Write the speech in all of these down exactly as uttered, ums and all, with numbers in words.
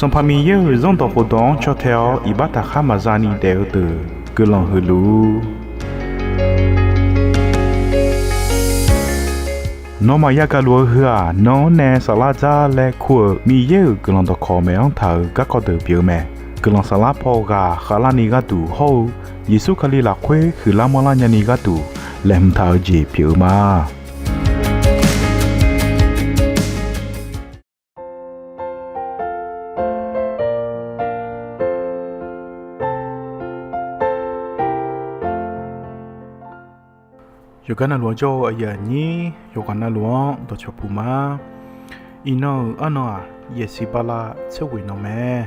Sanqpaq Miqyaer-euq Zanrdawq khofdawq-anr caw tae-awr iqbax taqkhar maqza ni daef-eu deuq guiqlanq huiq luf-ur. Nawmaf yagaq luf-eu heu-aq, nan-anr nae saflar dzar laer kur-euq Miqyaer-euq guiqlanq dawqkawq maeq-anr taq-euq garkawv deuq pyeuf-eu mae. Guiqlanq saflar paw ghaq khavlarni gharduq hawr-eu Yeqsur Kali lafkhoer huiqlar manrlar nyani gharduq laeqhmq taq-eu jeq pyeuf-eu ma. Yawqgar navluf-anr jawr-eu aqyuif aqnyir, yawqghaq navluf-anr dawqcawq puq ma. Iqnan-euq arnan-aq, yaefsiq bala tser ghoeq nan mae.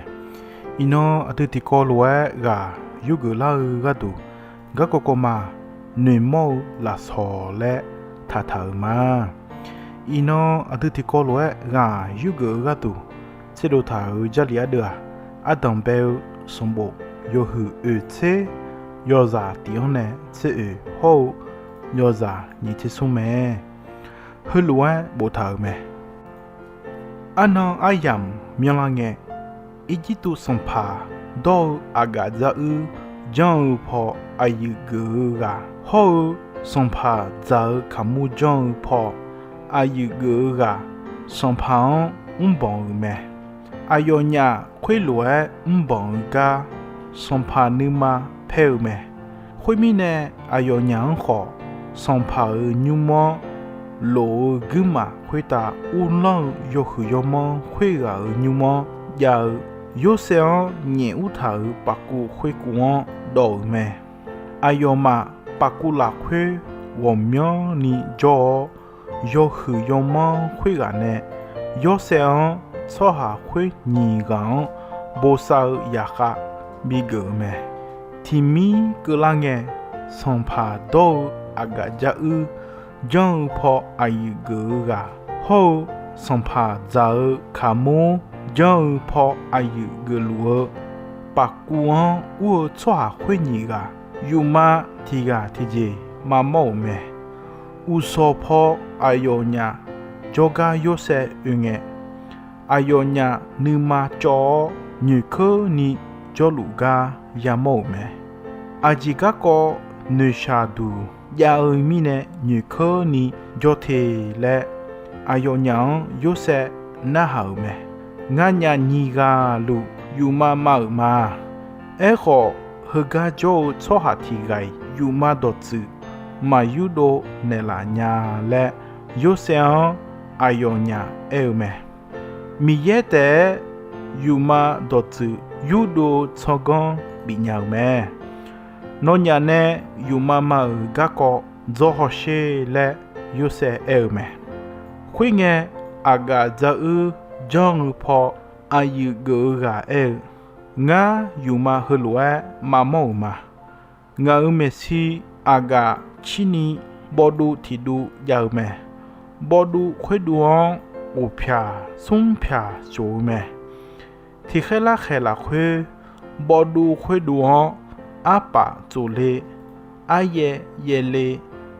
Iqnan aqdui tiqkawv lof-aer ghaq yurgeuf lar-eu gharduq, garkawv kawv ma, noeqmawr-eu lafsawq laer taqtaq-euq ma. Iqnan aqdui tiqkawv lof-aer ghaq yurgeuf-eu gharduq tserdov taq-euq Jarlif ardeuv-aq, ardanq bae-eu sanqbof yawhuiq oeq tser, yawzaq tiq-anr nae tser oeq hawr-eu yawzaq nyiq tser smr mae. Heulof-aer boftaq-euq mae. Arnan aryamq myanrlar ngae, Irjirtuv sanqpaq dawr-eu aqgaf dzaruir janr-eu paw aqyuif geuf-eu ghaq hawr-eu, sanqpaq dzaq-eu kaqmur janr-eu paw aqyuif geuf-eu ghaq, sanqpaq-anr mrbanq-euq mae. Aqyawfnyaf khoerlof-aer mrbanq-eu gar sanqpaq nuima paer-eu mae. Khoermirnae, aqyawfnyaf-anr khawf, sanqpaq-euq nymr-anr lof-eu guirmaf khoertav uvlanr-eu yawhuiq yawmanr khoerghaq-euq nymr-anr jav-eu, Yorsaev-anr nyaef ur taq-euq pafkuv khoerkuv-anr dawv-euq mae. Aqyawfmaf pafkuv lafkhoer ghawqmyanrni jawr-awr, yawhuiq yawmanr khoerghaq nae Yorsaev-anr tsawrhaq khoer nyiq ghaq-anr bosav-eu yaqkhav bigeuf-eu mae. Tiqmir keuvlar ngae, sanqpaq dawr-eu aqgaf dzaruir janr-eu paw aqyuif geuf-eu ghaq hawr-eu, sanqpaq dzaq-eu kaqmur janr-eu paw aqyuif geufluf-eu pafkuv-anr ur-eu tsawrhaq khoer nyiq ghaq, yufma tiq ghaq tiqjeq maqmawr-euq mae. Uqshawq paw aqyawfnyaf jawrgar Yorsaev oe ngae, aqyawfnyaf nuima cawv-awr nyoeqkeurni jawrluf gar yamawr-euq mae. Aqjeq garkawv noeqshaq duq jav-eu mirnae nyoeqkeurni jawr te laer, aqyawfnyaf-anr Yorsaev narhaq-euq mae. Nganyaf nyiq ghaq luf yufma mav-euq ma. Aerkhawf, heugar jawr-eu tsawrhaq tiq ghaq-iq yufma dawqtsuif maq yurdov naeqlaf nya laer, Yorsaev-anr aqyawfnyaf aer-eu mae. Miqyaer taef-aer yufma dawqtsuif yurdov-eu tsawrganr bifnya-euq mae. Nawnyaf nae yufma mav-euq garkawv dzawr hawsher laer Yorsaev aer-eu mae. Khoerngae, aqgaf dzaruir janr-eu paw aqyuif geuf-eu ghaq aer-eu, Ngar yufma heulof-aer maqmawr-euq ma. Ngaq-euq maeqshi aqgaf cirni bawvduv tiqduv jav-eu mae. Bawvduv khoerduvlanr uqpyaq smrpyaq tsof-eu mae. Tiqkhaer larkhaeq lafkhoer, bawvduv khoerduvlanr arpaf tsofle, aryaev yaevle,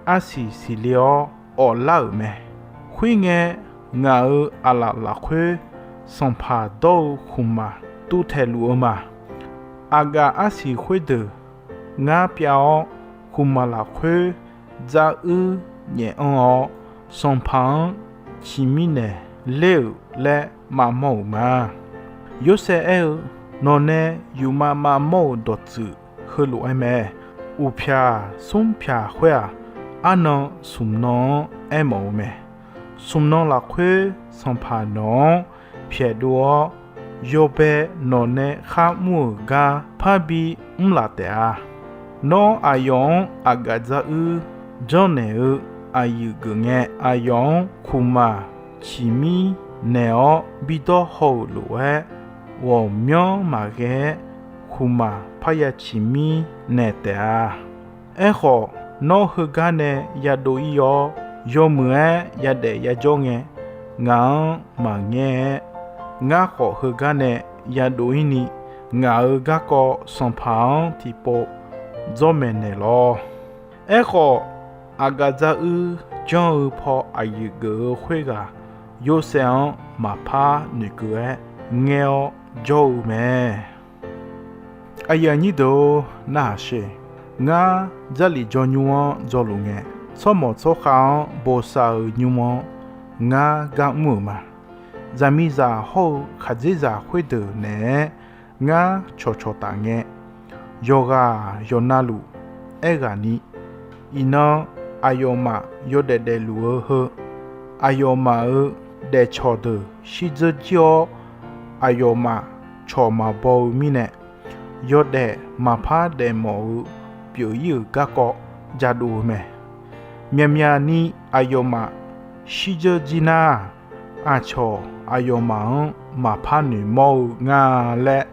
arsiq siqle-awr awqlar-euq mae. Khoerngae, ngaq-euq aqlaf lafkhoer sanqpaq dawr-eu khmqmaq tuvtaeq luf-eu ma. Aqgaf arsiq khoerdeuq ngar pyav-awr, khmqmaq lafkhoer dzaruir nyaef anr-awr, sanqpaq-anr ciqmirnaeq ler-euq laer maqmawr-euq ma. Yorsaev aer-eu, Nawqnae yufma maqmawr-euq dawqtsuif heulof-aer mae. Uqpyaq smrpyaq khoer-aq, arnan smq nan-anr aermawf-eu mae. Smq nan lafkhoer sanqpaq nawq-anr pyaeqdov-awr, yawbae nawqnae khar mr-euq gar parbi mrlaf taef-a. Nawr aqyawf-anr aqgaf dzaruir janrnaeq-eu aqyuif geuf ngae, aqyawf-anr khmqmaq ciqmir naeq-awr bidawr haw-euq lof-aer, ghawqmyanr maqghae-aer khmqmaq parya ciqmir naeq taef-a. Aerkhawf, nawr heugar nae yadov ir-awr, yawmuiq-aer yadaef yajawr ngae, ngaq-anr maqngaer-aer, ngar khawf heugar nae yadov ir ni, ngaq-euq garkawv sanqpaq-anr tiqpov dzawrmaeq naeq lawr. Aerkhawf, aqgaf dzaruir janr-eu paw aqyuif geuf-eu khoerghaq Yorsaev-anr maqpar noeqkeuv-aer ngaer-awr jawr-eu mae. Aqyuif aqnyir deuq-or, narhaq sher. Ngar Jarlif jawr nymr-anr dzawluf ngae, tsawrmawq tsawrkhav-anr bosav-eu nymr-anr ngar gar mr-euq ma. Zaqmiqzaq hawr-eu khaqdzerzaq khoerdeuq naeq-aer ngar cawqcawq taf ngae, yawqghaq yawqnavluf aerghaqni, iqnan aqyawfmaf yawdaef daefluf-eu heu, aqyawfmaf-euq daefcawq deuq shirdzeur jir-awr, aqyawfmaf cawq maqbaw-eu mirnae, yawdaef maqpar daefmawf-eu pyeuf-ir-euq garkawv jadov-eu mae. Myaqmyaq ni aqyawfmaf shirdzeur jir nar, aqcawq aqyawfmaf-anr maqpar noeqmawr-eu nga laer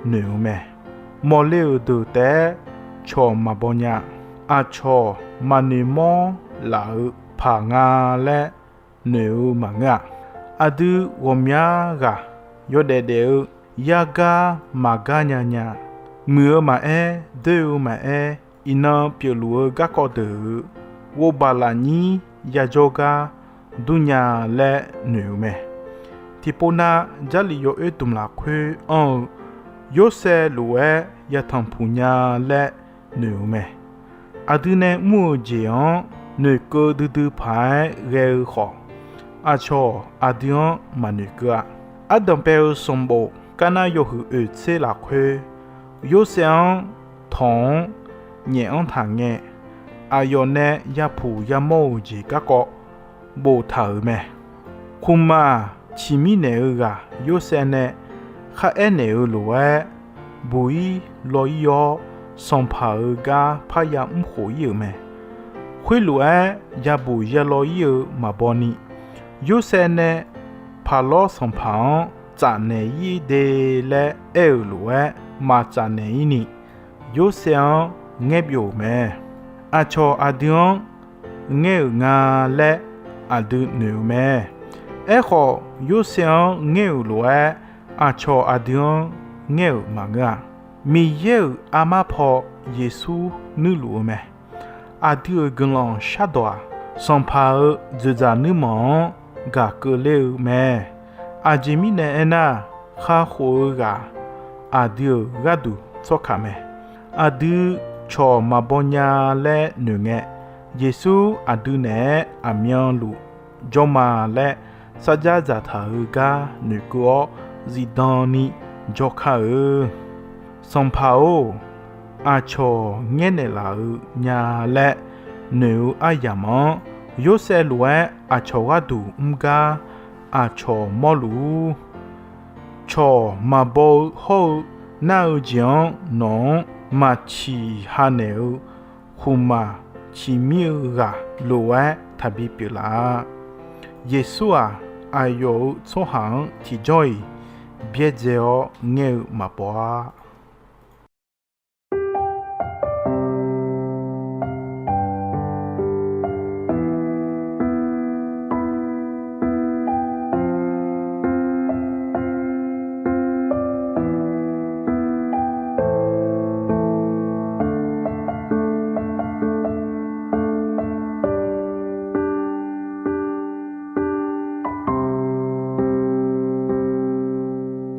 noeq-eu mae. Mawqle-euq deuq taef-aer cawq maqbaw nya. Aqcawq maqnoeqmawr laf-eu paq nga laer noeq-eu maqngeur-a. Aqdui ghawqmya ghaq yawdaef daef-eu yargar maqgar nya nya, muiq-eu maqaer, doer-eu maqaer, iqnan pyeufluf-eu garkawv deuq-euq ghovbaq lafnyir yajawr gar durnya laer noeq-eu mae. Tiqpov nav Jarlif yawoer dmq lafkhoer anr-eu, Yorsaev lof-aer yatanq puq nya laer noeq-eu mae. Aqdui nae mr-euq jeq-anr noeqkeuv duidui paq-aer ghae-eu khawf, aqcawq aqdui-anr maqnoeqkeuv-a. Ardanq bae-eu sanqbof Karnar yawhuiq oeq tser lafkhoer, Yorsaev-anr tawq-anr nyaef-anr taq ngae, aqyawf nae yapuq yamawr-euq jeq garkawv boftaq-euq mae. Khmqmaq ciqmir naeq-eu ghaq Yorsaev nae kharaer naeq-eu lof-aer, buq-ir law-ir-awr, sanqpaq-euq gar parya mrkhof-ir-euq mae. Khoerlof-aer yabuq yalaw-ir-eu maqbaw ni, Yorsaev nae Paqlawr sanqpaq-anr tsafnaeq-ir de laer aer-euq lof-aer maqtsafnaeq-ir ni, Yorsaev-anr ngaer byov-euq mae. Aqcawq aqdui-anr ngaer-euq nga laer aqdui noeq-eu mae. Aerkhawf, Yorsaev-anr ngaer-euq lof-aer aqcawq aqdui-anr ngaer-euq maqngeur-a. Miqyaer-euq armar paw Yeqsur nuirluf-eu mae. Aqdui-euq guiqlanq shardawq-aq, sanqpaq-euq dzoeqdzaq nuirmanq-anr gaq keuvler-eu mae. Aqjeq mirnae aernar, kakhof-eu ghaq aqdui-euq gharduq tsawrkaq mae. Aqdui cawq maqbaw nya laer noeq ngae, Yeqsur aqdui naeq-aer aqmyanluf jawr ma laer sarjax dzaqtaq-euq gar noeqkeuv-awr zifdan ni jawrkar-eu. Sanqpaq-or, aqcawq ngaer naeqlaf-eu nya laer noeq-eu aryamq-anr, Yorsaev lof-aer aqcawq gharduq mr gar aqcawq mawrluf-ur. Cawq maqbaw-eu hawr-eu nar-eu jeq-anr nawq-anr maqciq ha naeq-eu khmqmaq ciqmir-eu ghaq lof-aer taqbi pyeuflaf-a. Yeqsur-aq, aqyawf-euq tsawrhaq-anr tiqjawr-iq byaerdzae-awr ngaer-eu maqbaw-a.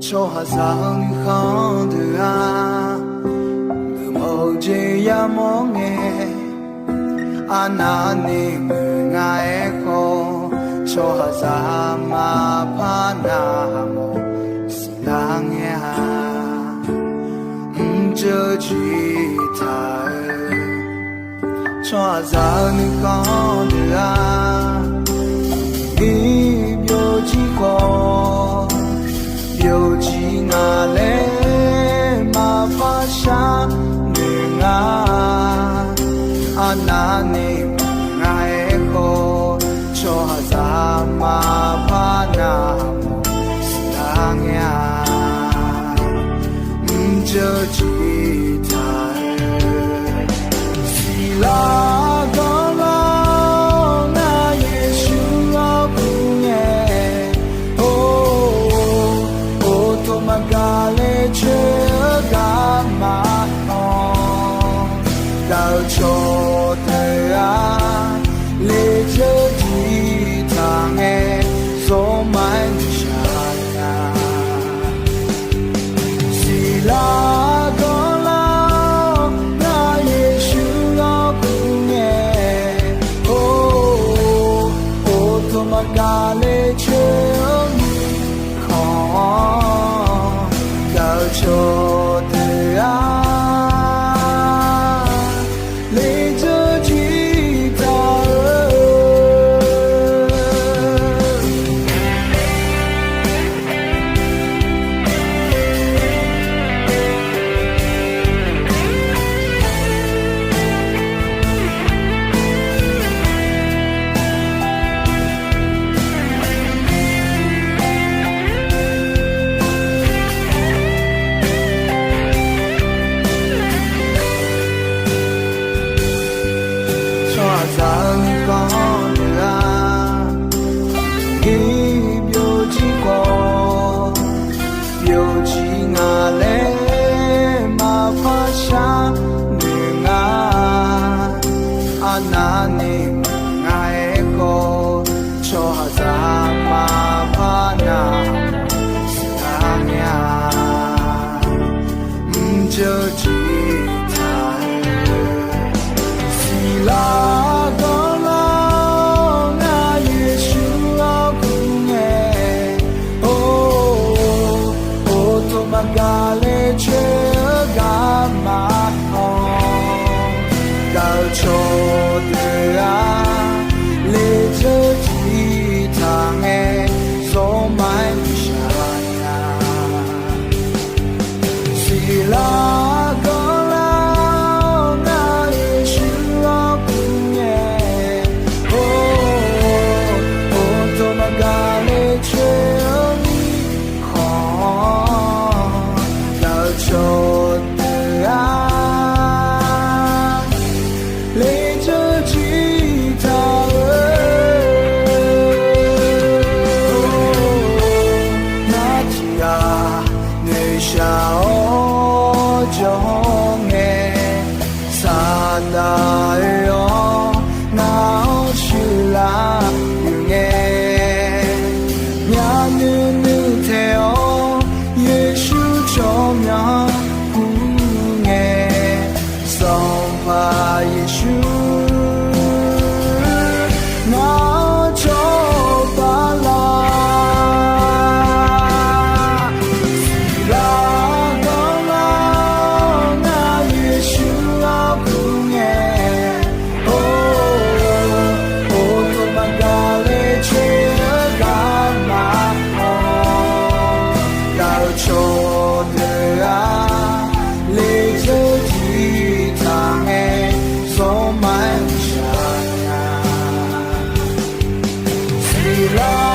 Tsawrhaqzaq-eu nuikhanr deuq-aq, geufmawf-eu jeq yamawr ngae, arnavni muiq nga aerkhawf, tsawrhaqzaq maqpar navmawf siqlar ngae-a. Mrjeuv jir taq-eu tsawrhaqzaq-eu nuikhanr deuq-aq, iq byovjir khawf, byovjir nga laer maqpar sharnoeq nga. Arnavni muiq nga aerkhawf, tsawrhaqzaq maqpar navmawf siqlar ngae-a. Mrjeuv jir taq-eu siqlar ganr lar-awr, ngar Yeqsur-anr kur ngae, or, or, tov maqgaq le coer-eu gar maqanr, gaq-eu cawq deuq-aq, le jeuq jir taq ngae, zawr ma-aer nuishaq nya. Maqgaq le coer-eu mirkhanq-anr gaq-eu cawqdeuq-aq, ledzeur jir taq-eu Tsawrhaqzaq-eu nuikhanr deuq-aq, gir byovjir khawf, byovjir nga laer maqpar sharnoeq nga. Arnavni muiq nga-aer khawf, tsawrhaqzaq maqpar navmaqtser-a ngae-a. Mrjeuq jir taq-eu siqlar ganrlar-awr, ngar Yeqsur-anr kur ngae. Or, or, tov maqgaq le coer-eu garma-anr gaq-eu cawqdeuq-aq, ledzeur jir taq ngae, zawrma-aer maqshaq nya. Siqlar ganrlar-awr, ngar Yeqsur-anr kur ngae. Or, or, tov maqgaq le coer-eu mirkhanq-anr gaq-eu cawqdeuq-aq, ledzeur jir taq-eu nar tiqghaq noeqshaq-awr jawr ngae. Saqdaq oe-awr ngar-anr shuiqlar-euq ngae, myavnuiv nuiv taeq-awr Yeqsur tsawrmyanr kur ngae. Sanqpaq Yeqsur, ngar-anr cawba lar. Siqlar ganrlar-awr, ngar Yeqsur-anr kur ngae. Or, or, tov maqgaq le coer-eu garma-anr gaq-eu cawqdeuq-aq, ledzeur jir taq ngae, zawrma-aer maqshaq nya. Siqlar